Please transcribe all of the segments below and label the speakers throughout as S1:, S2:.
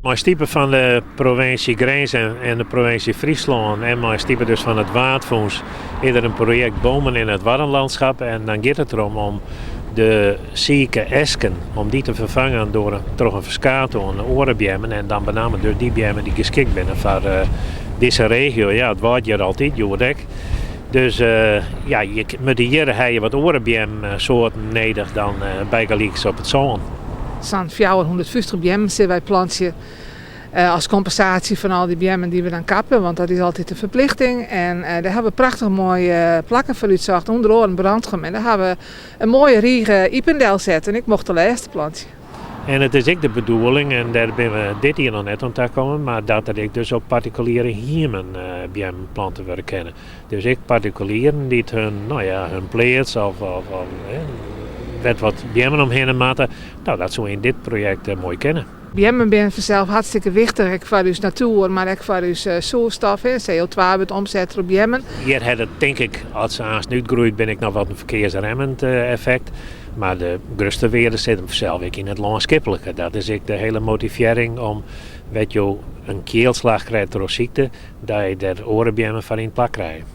S1: Mei stipe fan de provinsje Grins en de provinsje Fryslân en mei stipe dus fan it Waadfûns is der in projekt Bomen in het Waddenlandschap en dan giet it derom om de sike esken om dy te ferfangen door, troch in ferskaat oan oare beammen en dan benammen dus dy beammen dy't geskikt binne foar dizze regio. Ja, it waait hjir altyd, hjoed ek. Dus ja, je moatte hjir ha je wat oare beamsoarten nedich dan bygelyks op it sân.
S2: Sa'n 450 beammen sille wy plantsje as kompensaasje fan al dy beammen dy't we dan kappe, want dat is altyd in ferplichting. En dêr hawwe we prachtich moaie plakken foar útsocht, ûnder oaren Brantgum. En dêr hawwe we in moaie rige ipen delset en ik mocht de lêste plantsje.
S1: En it is ek de bedoeling, en dêr binne we dit jier noch net oan takommen, mar dat der ek dus op partikuliere hiemen beammen plante wurde kinne. Dus ek partikulieren dy't hun, no ja, hun pleats of, of, of wêr't wat beammen omhinne moatte, no, dat soe yn dit projekt moai kinne.
S2: Beammen binne fansels hartstikke wichtich, ek foar ús natuer, mar ek foar ús soerstof. CO2 wurdt omset troch beammen.
S1: Hjir hat it, tink ik, as se aanst útgroeit, bin ik noch wat in ferkearsremmend effekt. Mar de grutste wearde sit him fansels ek yn it lânskiplike. Dat is ek de hiele motivearring om, wêr't jo in kealslach krije troch sykte, dat je der oare beammen foar yn it plak krije.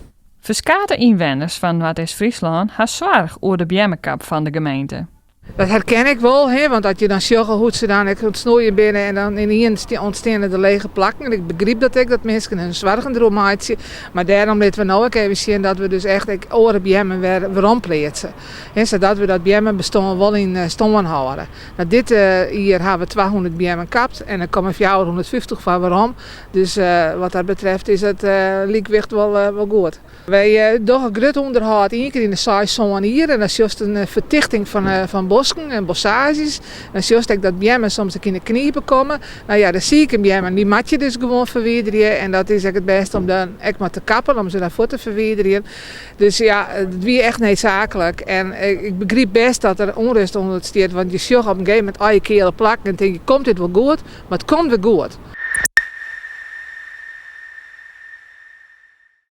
S3: Ferskate ynwenners fan Noardeast-Fryslân ha soarch oer de beammekap fan de gemeente.
S2: Dat herken ik wol, hè, want as je dan sjogge hoe't se dan ek oan it snoeien binne en dan ynienen ûntsteane der lege plakken. En ik begryp dat ek, dat minsken hun soargen deroer meitsje. Mar dêrom litte we no ek even sjen dat we dus echt ek oare beammen wer werompleatse. Hè, sadat we dat beammebestân wol yn stân hâlde. No, dit jier ha we 200 beammen kapt en der komme 450 foar werom. Dus wat dat betreft is it lykwicht wol, wol goed. Wy dogge grut ûnderhâld ien kear yn de 6, 7 jier en dan sjochst in fertichting fan bosken en bossaazjes. Dan sjochst ek dat beammen soms ek yn de knipe komme. No ja, de sike beammen dy moat je dus gewoan ferwiderje en dat is ek it bêste om dan ek mar te kappen, om se dan fuort te ferwiderjen. Dus ja, it wie echt needsaaklik. En ik begryp bêst dat der ûnrêst ûntstiet, want je sjogge op in gegeven momint al je keale plakken en tinke, komt dit wol goed? Mar it komt wer goed.